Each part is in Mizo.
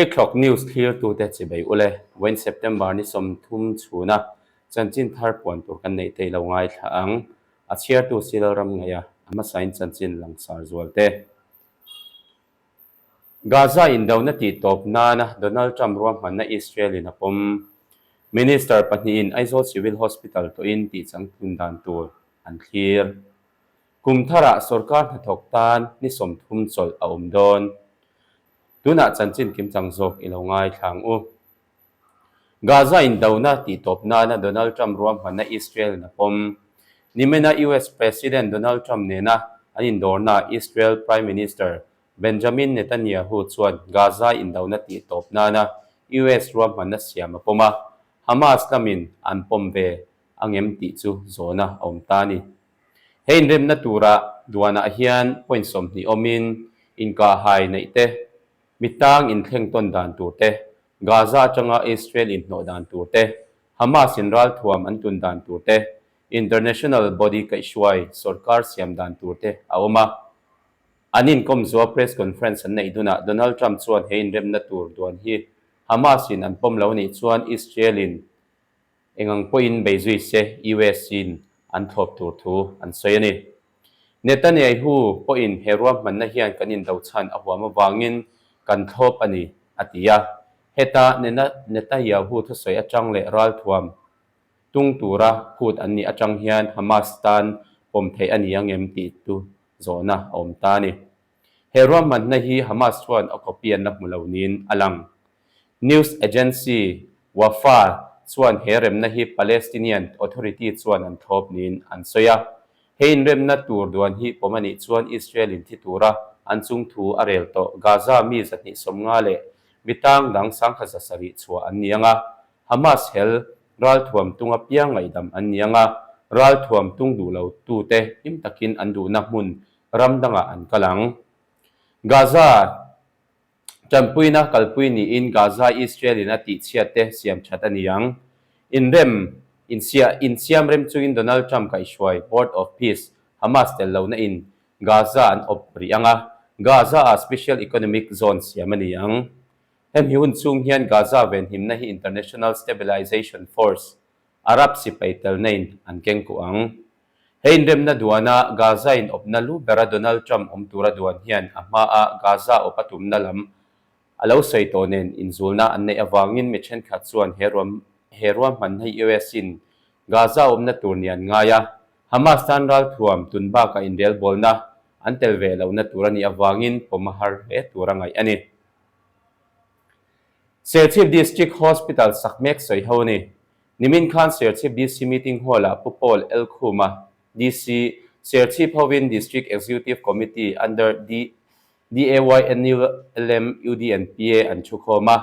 Thlikthlawk News thlirtute chibei ule, Vawiin September ni 30 chhuna chanchin thar puan tur kan neih theih lo ngaithla ang. A chhiartu Silal ram ngaih a, a hmasain chanchin langsar zual te. Gaza indona tih tawp nana Donald Trump ruahmanna Israel in a pawm. Minister pahnihin Aizawl Civil Hospital tawhin tih changtlun dan tur an thlir. Kum tharah sorkar hnathawk tan ni 30 chawlh a awm dawn. Tunah chanchin kimchang zawk i lo ngaithla ang u. Gaza indona tih tawp nana Donald Trump ruahmanna Israel in a pawm. Nimina US President Donald Trump nena an indawrnaah Israel Prime Minister Benjamin Netanyahu chuan Gaza indona tih tawp nana US ruahmanna siam a pawm a, Hamas lamin an pawm ve angem tih chu zawhna a awm ta a ni. He inremna tura duanah hian point 20 awmin inkahhai neih te, mitang inthleng tawn dan tur te, Gaza atanga Israel inhnawh dan tur te, Hamas in ralthuam an tun dan tur te, international body kaihhruai sorkar siam dan tur te a awm a. An inkawm zuwa press conference an neih dunah Donald Trump chuan he inremna tur duan hi Hamas in an pawm lo anih chuan Israel in Engang pawhin bei zui se US in an thlawp tur thu an sawi a ni. Netanyahu pawhin he ruahmanna hian kan indo chhan a huam avangin kan thlawp a ni, a ti a. Heta Netanyahu thusawi atang leh ralthuam tung tura phut an nih atang hian Hamas tan pawm theih a ni ang em tih tu zawhna a awm ta a ni. He ruahmanna hi Hamas chuan a copy an la hmu lo niin a lang. News agency Wafa chuan he remna hi Palestinian Authority chuan an thlawp niin an sawi a. He inremna tur duan hi pawm a nih chuan Israel in thi tura an chung thu a rel tawh Gaza mi 250 leh mi tang dang 1,700 chhuah an ni ang a, Hamas hel ralthuam tung apiang ngaihdam an ni ang a, ralthuam tung duh lo tute him takin an duhna hmun ram dangah an kal ang. Gaza tanpuina kalpui niin Gaza Israel-in a tihchhiat te siam that a ni ang. Inrem insiah insiam rem chungin Donald Trump kaihhruai Board of Peace Hamas tel lohna in Gaza an awp rih ang a, Gaza-ah Special Economic Zone siam a ni ang. Hemi hun chhung hian Gaza venhimna hi International Stabilization Force, Arab sipai telna in an keng kuh ang. He inremna duana Gaza in awpna lu bera Donald Trump awm tura duan hian a hmaa Gaza awp a tumna lam a lo sawi tawh nen inzulna an neih avangin mi thenkhat chuan he ruam he ruahmanna hi US in Gaza awmna tur ni an ngai a, Hamas tan ralthuam tun bakah inrelbawlna an tel ve lohna tur a nih avangin pawm a har hle tur a ngaih a ni. Serchhip District Hospital sak mek sawi ho a ni. Nimin khan Serchhip DC Meeting Hall-ah Pu Paul Elkhuma, DC, Serchhip hovin District Executive Committee under DAYNULM UDNPA an thukhawm a.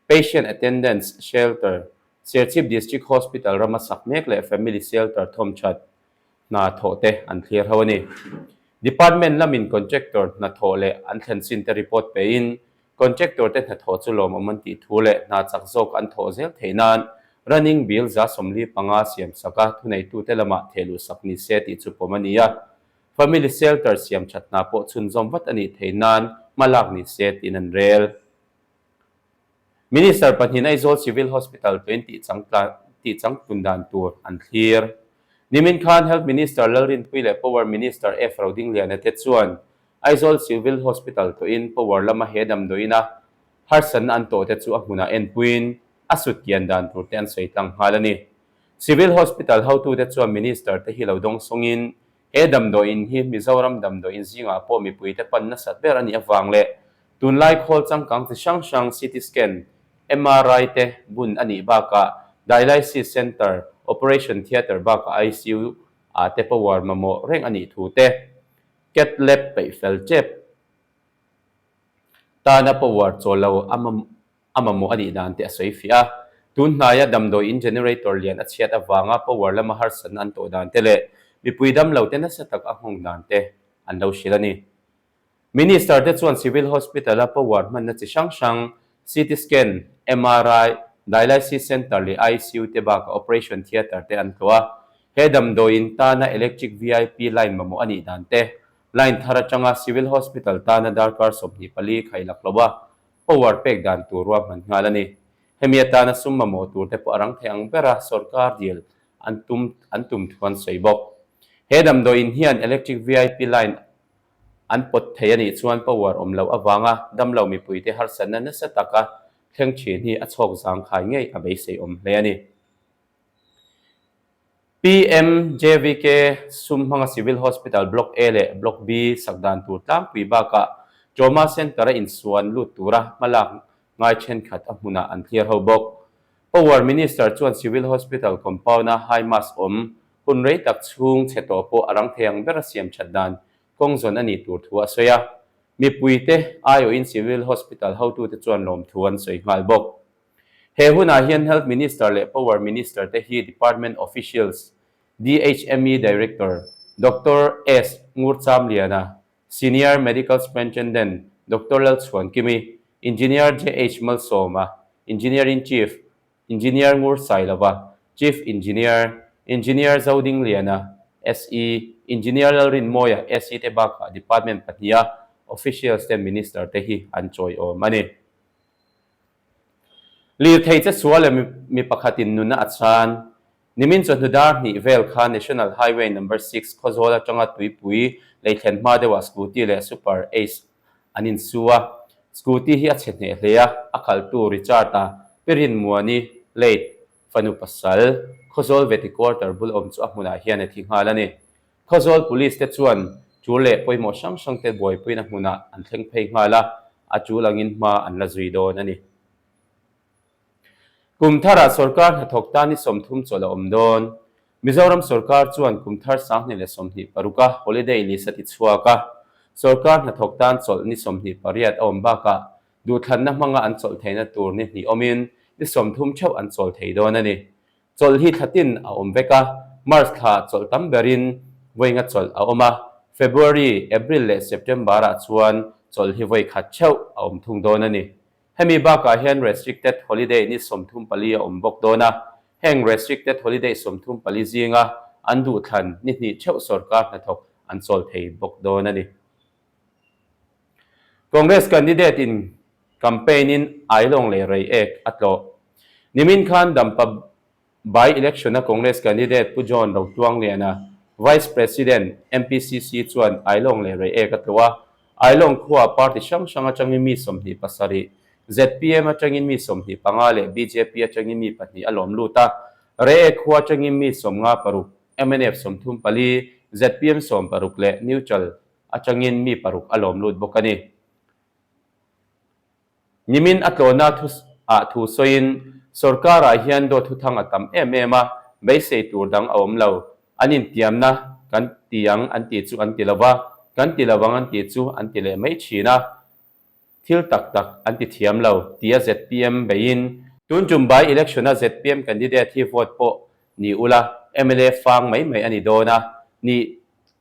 Patient Attendance Shelter, Serchhip District Hospital rama sak mek leh Family Shelter thawmthat hna thawh te an thlir ho a ni. Department lamin Contractor hna thawh leh an thlen chin te report pein Contractor te hnathawh chu lawmawm an tih thu leh hna chak zawk an thawh zel theih nan running bill 45 siam sak a, thuneitute lamah thehluh sak ni se tih chu pawm a ni a. Family shelter siam that hna pawh chhunzawm vat a nih theih nan hma lak ni se tiin an rel. Minister pahnihin Aizawl Civil Hospital tuin tih tih changtlun dan tur an thlir. Nimin khan Health Minister Lalrinpuii leh Power Minister F Rodingliana te chuan Aizawl Civil Hospital tawhin power lama he damdawiin a harsatna an tawhte chu a hmunah enpuiin a sutkian dan turte an sawi tlang nghal a ni. Civil Hospital hotute chuan Minister te hi lo dawng sawngin he damdawiin hi Mizoram damdawiin zingah pawh mipuite pan nasat ber a nih avang leh tunlai khawl changkang chi hrang hrang CT scan, MRI te bun a nih bakah Dialysis Centre, Operation Theatre bakah ICU ah te power mamawh reng a nih thu te Cat lab peih fel tep tana power chawl lo a mamawh a nih dan te a sawi fiah a. Tun hnaia damdawi in generator lian a chhiat avanga power lama harsatna an tawh dan te leh mipui dam lo te nasa tak a nghawng dan te an lo hrilh a ni. Minister te chuan Civil Hospital a power hmanna chi hrang hrang CT scan, MRI, Dialysis Centre leh ICU te bakah Operation Theatre te an tlawh a. He damdawiin tana electric VIP line mamawh a nih dan te, line thar atanga Civil Hospital tana darkar 24 khaih lak lo a. power pek dan tur ruahman nghal a ni. Hemi atana sum mamawh tur te pawh a rang thei ang bera sorkar dil an tum an tum thu an sawi bawk. He damdawiin hian electric vip line an pawt thei a nih chuan power awm loh avanga damlo mipuite harsatna nasa taka thleng thin hi a chhawk zangkhai ngei a beisei awm hle a ni. PMJVK sum hmanga Civil Hospital Block A leh Block B sak dan tur tlangpui bakah Trauma Centre-a insuan lut tura hmalak ngai thenkhat a hmunah an thlir ho bawk. Power Minister chuan Civil Hospital compound-a high mast awm hun rei tak chhung chhe tawh pawh a rang thei ang bera siam that dan kawng zawn a nih tur thu a sawi a. Mipuite aiawhin Civil Hospital hotute chuan lawmthu an sawi nghal bawk. He hunah hian Health Minister leh Power Minister te hi Department Officials, DHME Director Doctor S. Ngurchamliana, Senior Medical Superintendent Doctor Lalchhuankimi, Engineer JH Malsawma, Engineer-in-Chief Engineer Ngur Sailova, Chief Engineer Engineer Zodingliana, SE, Engineer Lalrinmawia, SE te bakah Department pahniha Officials te Minister te hi an chawiawm a ni. Lirthei che sual leh mi pakhatin nuna a chan. Nimin chawhnu dar hnih vel kha National Highway Number 6 Khawzawl atanga tuipui lei thlen hma deuhah Scooty leh Super Ace an insu a. Scooty hi a chhe hneh hle a, a khaltu Richard-a Pirin Muani late fanu pasal Khawzawl Veti Quarter bul awm chu a hmunah hian a thi nghal a ni. Khawzawl Police te chuan tul leh pawimawh hrang hrang te buaipuina hmunah an thleng phei nghal a, a tul angin hma an la zui dawn a ni. Kum tharah sorkar hnathawk tan ni 30 chawlh a awm dawn. Mizoram sorkar chuan kum thar 2026 a holiday list a ti chhuak a, sorkar hnathawk tan chawlh ni 28 a awm bakah duhthlanna hmanga an chawlh theihna tur ni hnih awmin ni 30 theuh an chawl thei dawn a ni. Chawlh hi thla tin a awm vek a, March thla chawlh tam berin vawi nga chawlh a awm a, February, April leh September-ah chuan chawlh hi vawi khat theuh a awm thung dawn a ni. Hemi bakah hian restricted holiday ni 34 a awm bawk dawn a, heng restricted holiday 34 zinga an duhthlan ni hnih theuh sorkar hnathawk an chawl thei bawk dawn a ni. Congress candidate in campaign in Ailawng leh Reiek a tlawh. Nimin khan Dampa by election a Congress candidate Pu John Rotluangliana, Vice President, MPCC chuan Ailawng leh Reiek a tlawh a. Ailawng khuaa party hrang hrang atangin mi 27, zpm atangin mi 25 leh bjp atangin mi pahnih a lawm lut a. Reiek khua atangin mi 56, mnf 34, zpm 16 leh neutral atangin mi paruk a lawm lut bawk a ni. Nimin a tlawhna thu ah thu sawiin, Sorkarah hian dawt thuthang a tam em em a, beisei tur dang a awm lo. An intiamna kan ti ang an tih chu an ti lo va, kan ti lo ang an tih chu an ti leh mai thin a. Thil tak tak an ti thiam lo, tia zpm beiin. Tun tum by election a zpm candidate hi vote pawh ni ula, mla fang mai mai a ni dawn a, nih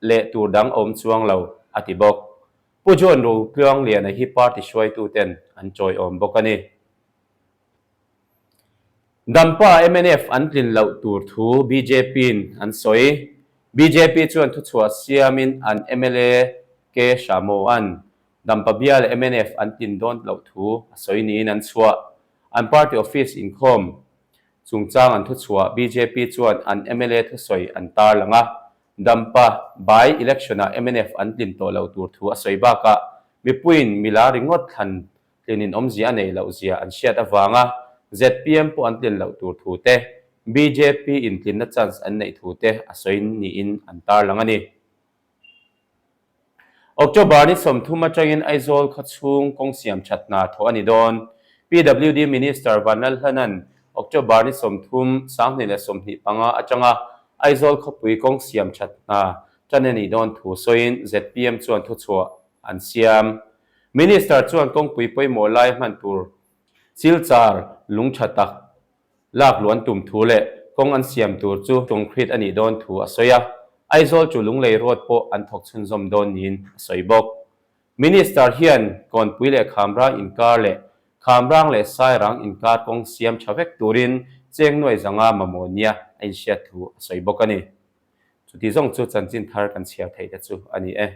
leh tur dang a awm chuang lo, a ti bawk. Pu John Rotluangliana hi party hruaituten an chawiawm bawk a ni. Dampa mnf an tlin loh tur thu BJP-in an sawi. BJP chuan thuchhuah siamin an mla K Shamoan Dampa bial mnf an tlin dawn loh thu a sawi niin an chhuah. An party office inkhawm chungchang an thuchhuah BJP chuan an mla thusawi an tarlang a. Dampa by election-ah mnf an tlin tawh loh tur thu a sawi bakah mipuiin mila ringawt thlan Tlinin awmzia a neih loh zia an hriat avanga zpm pawh an tlin loh tur thu te, bjp in tlinna chance an neih thu te a sawi niin an tarlang a ni. October ni 30 atangin Aizawl khawchhung kawng siam that hna thawh a ni dawn. PWD Minister Vanlalhlana'n October ni 30, 2025 atanga Aizawl khawpui kawng siam that hna tan a nih dawn thu sawiin zpm chuan thuchhuah an siam. Minister chuan kawngpui pawimawh lai hman tur silchar lung tha tak lak luan tum thu leh kawng an siam tur chu concrete a nih dawn thu a sawi a, Aizawl chu Lunglei Road pawh an thawk chhunzawm dawn niin a sawi bawk. Minister hian Kawnpui leh Khamrang inkar leh Khamrang leh Sairang inkar kawng siam tha vek turin cheng nuai zanga mamawh nia a inhriat thu a sawi bawk a ni. Chuti zawng chu chanchin thar kan chhiar theih te chu a ni e.